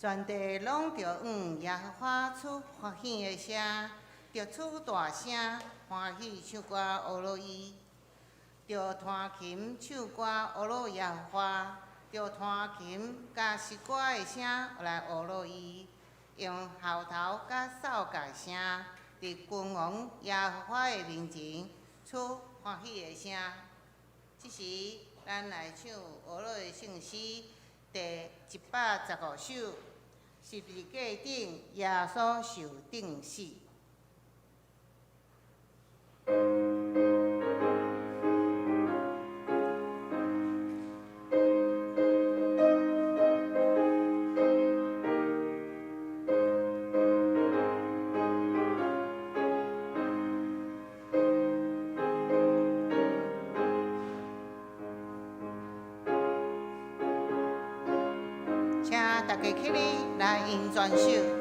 全地攏著向耶和華出歡喜的聲，著出大聲歡喜唱歌呵咾伊，著彈琴唱歌呵咾耶和華，著彈琴佮詩歌的聲來呵咾伊，用號頭佮掃角的聲，佇君王耶和華的面前出歡喜的聲。這時，咱來唱呵咾的聖詩第115首，十字架頂耶穌受釘死。請大家起立來用全手。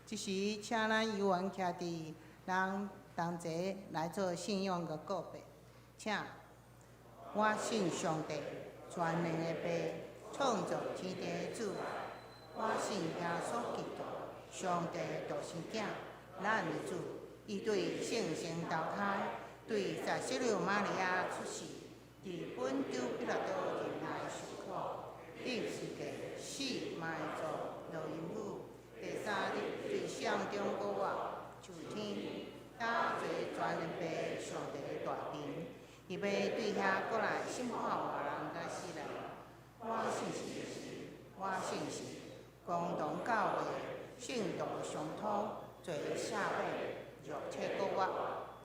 這時，請咱有緣徛佇人同齊來做信仰的告白。請，我信上帝，全能的父，創造天地的主。我信耶穌基督，上帝的獨生囝，咱的主。伊對聖神投胎，對撒西利瑪利亞出世，佇本丟彼拉多忍耐受苦，釘十架死埋葬落陰府，第三日對死人中復活，上天，搭坐全能父上帝的大爿，伊欲對遐閣來審判活人佮死人。我信聖神，我信聖公同教會，聖徒相通，罪赦免，肉體復活，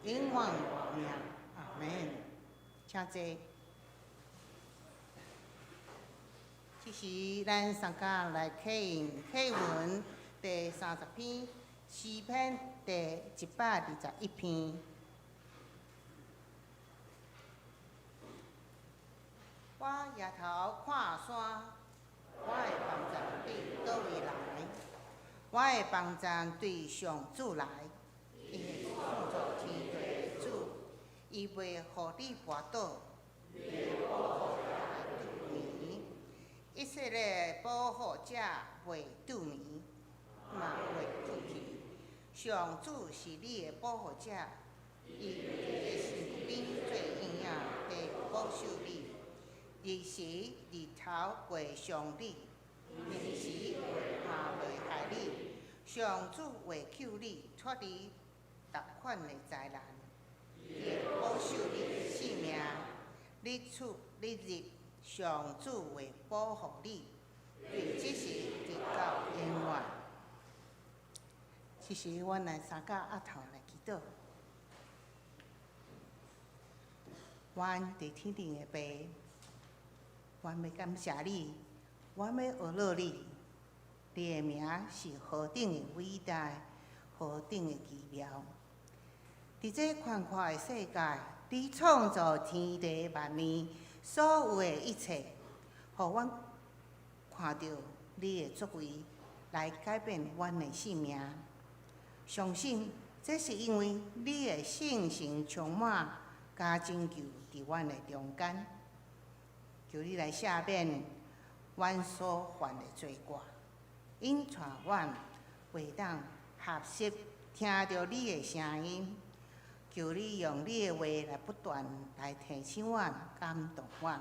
永遠活命。阿門。請坐。這時，咱三甲來啟用啟文第30篇，詩篇第121篇。我抬頭看山，我的幫助對佗位來？我的幫助對上主來，伊是創造天地的主，伊袂予你跋倒，伊的保護者會拄眠。以色列的保護者袂拄眠，嘛袂吐氣。上上主是你的保護者，伊佇你的身軀邊做影影地保守你。日時日頭袂傷你，暝時月暗袂害你。上主會救你脫離逐款的災難，伊會保守你的性命，日出日入，上主會保護你，對這時直到永遠。這時，阮來三甲阿頭來祈禱。阮佇天頂的爸，阮欲感謝你，阮欲呵咾你，你的名是何等的偉大，何等的奇妙。佇這寬闊的世界，你創造天地萬物，所有的一切，予阮看著你的作為，來改變阮的性命。相信這是因為你的聖神充滿佮拯救佇阮的中間，求你來赦免阮所犯的罪過，引帶阮會當學習聽著你的聲音。求你用你的話來不斷來提醒阮、感動阮，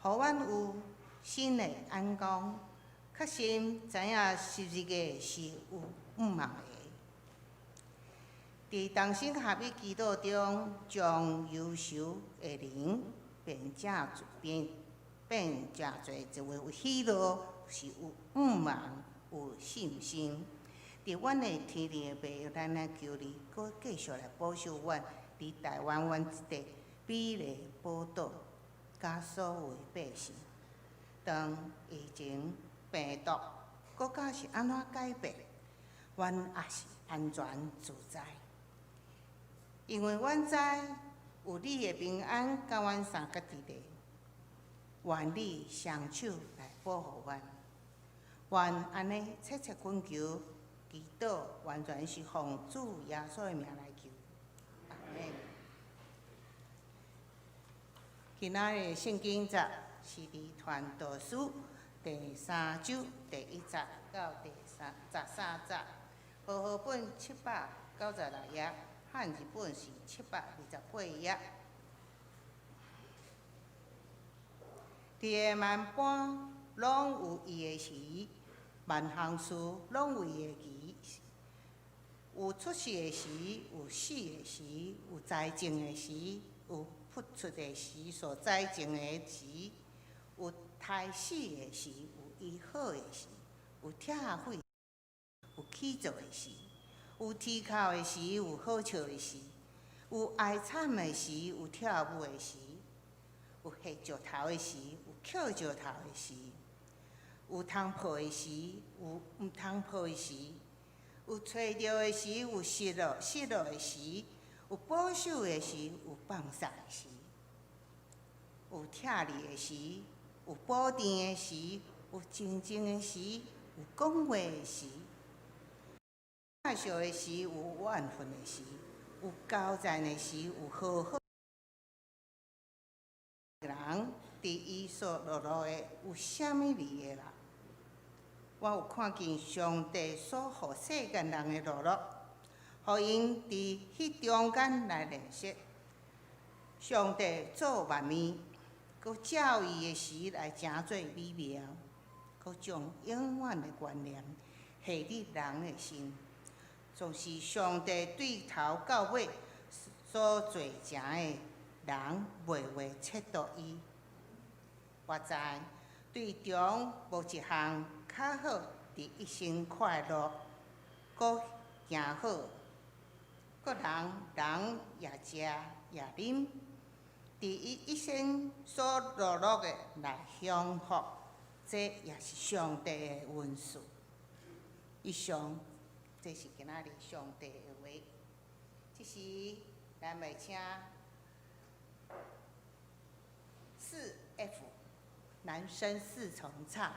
予阮有新的眼光，確信知影十字架是有向望的。佇同心合意祈禱中，將憂愁的靈變成變變成做一位有喜樂、是有向望、有信心。佇阮的天頂的父，咱來求你，閣繼續來保守阮佇台灣阮這塊美麗寶島，佮所有的百姓。當疫情病毒國家是按怎改變，阮也是安全自在，因為阮知有你的平安佮阮相佮佇咧，願你雙手來保護阮。願按呢切切懇求，祈禱完全是奉主耶穌的名來求。阿們。今仔日的聖經節是佇傳道書第三章第一節到第三十三節，和合本796頁，漢字本是728頁。佇個萬般攏有伊的時，萬項事攏有伊的期。有出世的時，有死的時，有栽種的時，有拂出的時，所栽種的時，有刣死的時，有醫好的時，有拆毀、有起造的時，有啼哭的時，有好笑的時，有哀慘的時，有跳舞的時，有下石頭的時，有抾石頭的時，有通抱的時，有毋通抱的時，有揣著的時，有失落失落的時，有保守的時，有放殺的時，有拆裂的時，有補糞的時，有靜靜的時，有講話的時，疼惜的時，有怨恨的時，有交戰的時，有和好。人佇伊所樂樂的有啥物利益啦？我有看見上帝所予世間人的樂樂，予𪜶佇彼中間來練習。上帝造萬物，閣照伊的時來成做美妙，閣將永遠的觀念下佇人的心，總是上帝對頭到尾所做成的，人袂會測度伊。我知對中無一項較好，佇一生快樂，閣行好，閣人人也食也啉，佇伊一生所樂樂的來享福，這也是上帝的恩賜。以上，這是今仔日上帝的話。這時，咱來請4F 男聲四重唱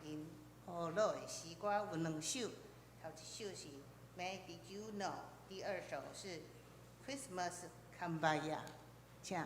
，𪜶呵咾的詩歌有兩首，頭一首是《May Did You Know》，第二首是《Christmas Kumbaya》，請。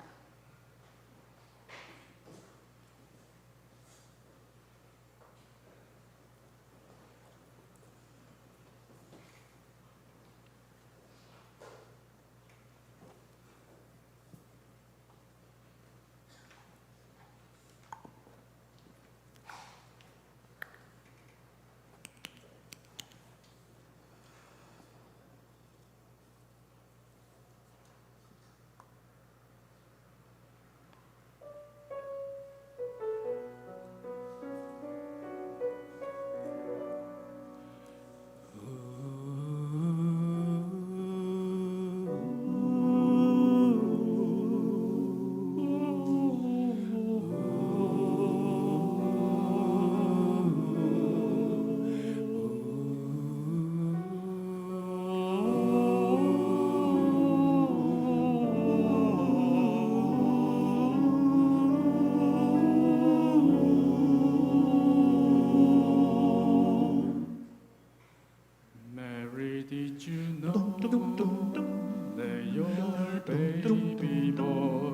Did you know that your baby boy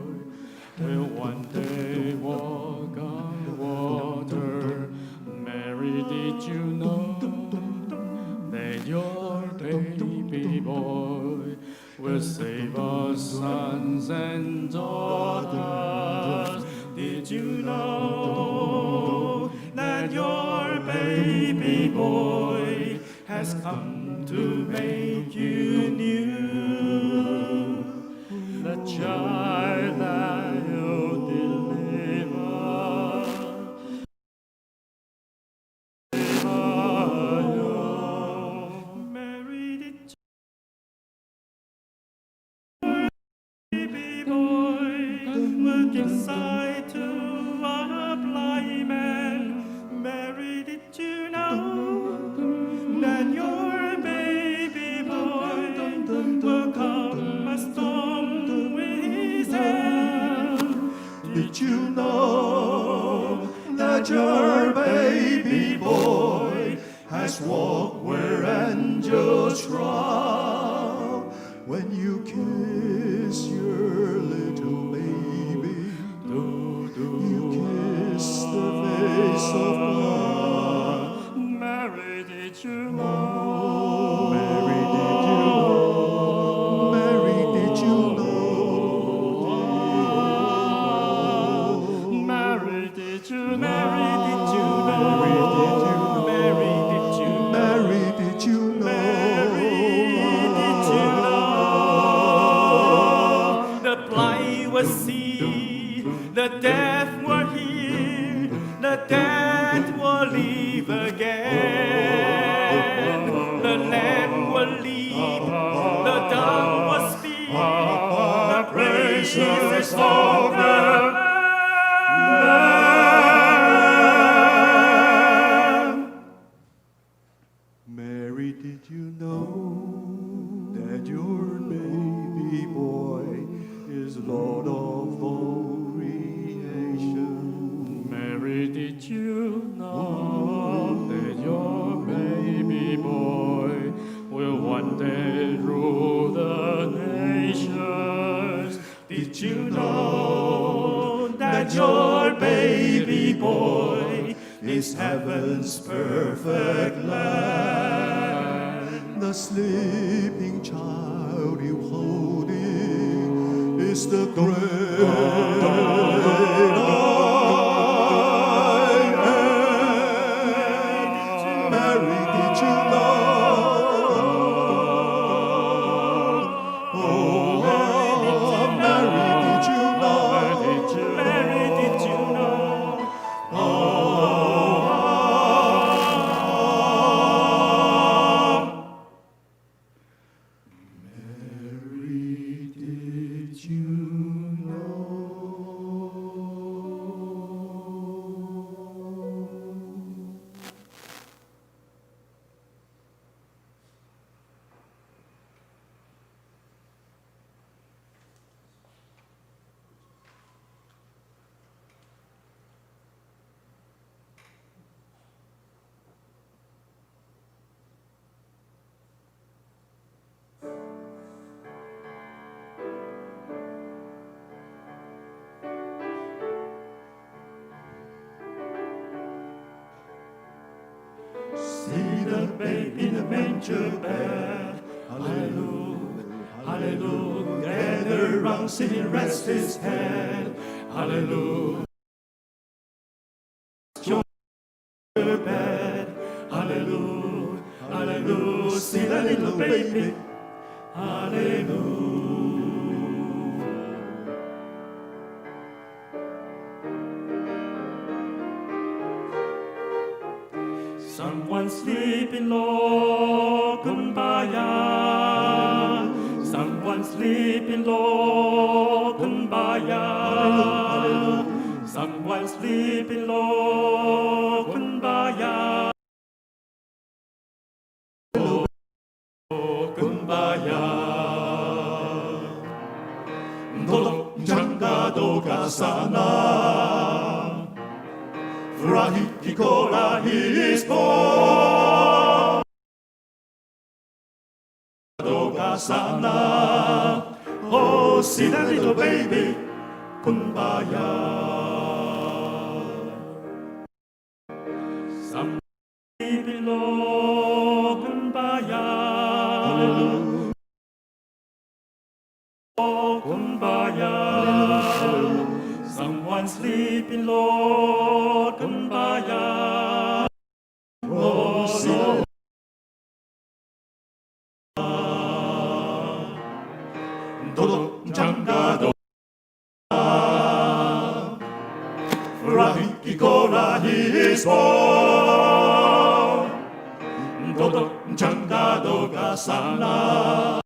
will one day walk on water? Mary, did you know that your baby boy will save us sons and daughters? Did you know that your baby boy has come to make you new? The child that you deliver. You. Mary, did your baby boy will give sight to a blind man? Mary, did you know that your baby boy will calm a storm with his hand? Did you know that your baby boy has walked where angels trod? When you kiss your little baby, you kiss the face of God. Mary, did you know? Mary, did you know? Mary, did you know? Mary, did you Mary, did you know? Mary, did you know? Mary, did you know? Mary, did you know? Mary, did you know? The blind will see, the deaf will hear, the dead will live again. The lame will leap, the dumb will speak, the praises of the Lamb. Mary, did you know that your baby boy is Lord of all creation? Mary, did you know that your baby boy will one day rule the nations? Did you know that your baby boy is heaven's perfect Lamb? The sleeping child you holding is the great I Am. Mary, did you know? Oh, Mary, did you know? Mary, did you know? Oh, Mary, did you know? See the babe in the manger bed. Hallelujah, hallelujah. Gather round, see him rest his head. Hallelujah. Bed. Hallelujah, hallelujah. See the little baby. Hallelujah. Someone sleeping low, kumbaya. Someone sleeping low, kumbaya. Someone sleeping low, kumbaya. Kumbaya. Mtoto mchanga toka sana. Furahi kikola, he is born. Kasana. Oh, see that little baby, kumbaya. Some sleeping Lord, kumbaya. Hallelujah. Kumbaya. Someone sleeping, Lord, kumbaya. Oh, see that Dodo Jangado Rahikikora is born. Dodo Jangado Kasana.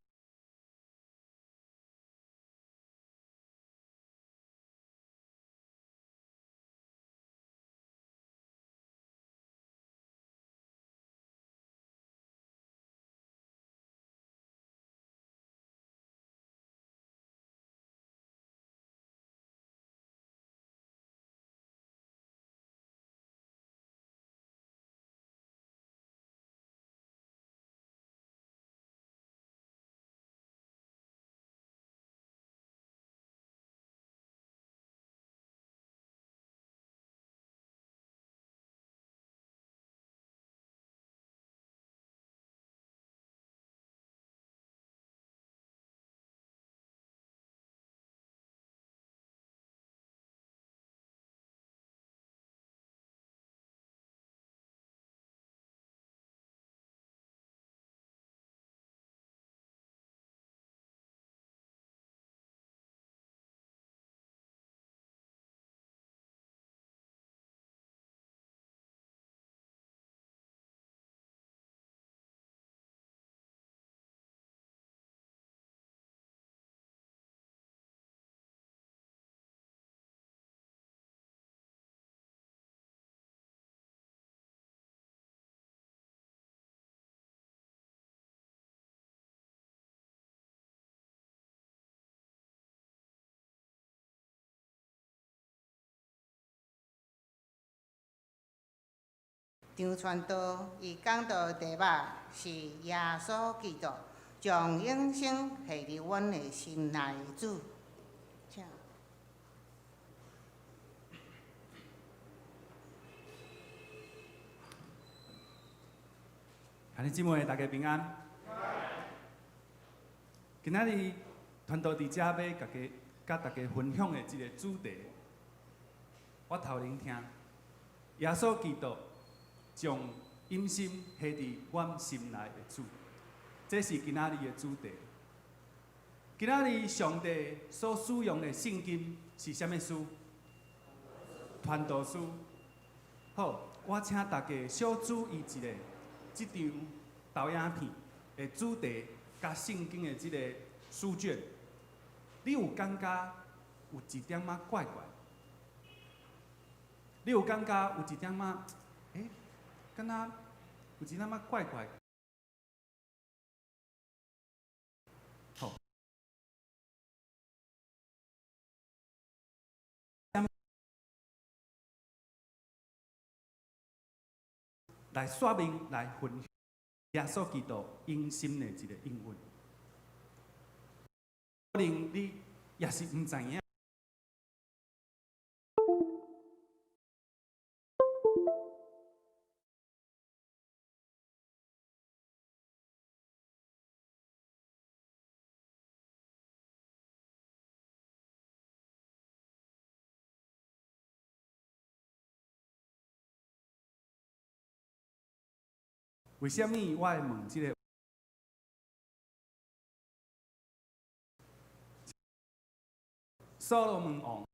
張傳道伊講道題目是耶穌基督將永生下佇阮的心內的主。請。兄弟姊妹，大家平安。今仔日傳道佇遮欲佮大家分享的這个主題，我頭前聽耶穌基督將永生下佇阮心內的主，這是今仔日的主題。今仔日上帝所使用的聖經是啥物書？傳道書。好，我請大家小注意一下，這張投影片的主題佮聖經的這个書卷，你有感覺有一點仔怪怪？你有感覺有一點仔，敢若有一點仔怪怪？好，來說明來分享耶穌基督永生的一个應允。可能你也是毋知影。為啥物我會問這个？所羅門王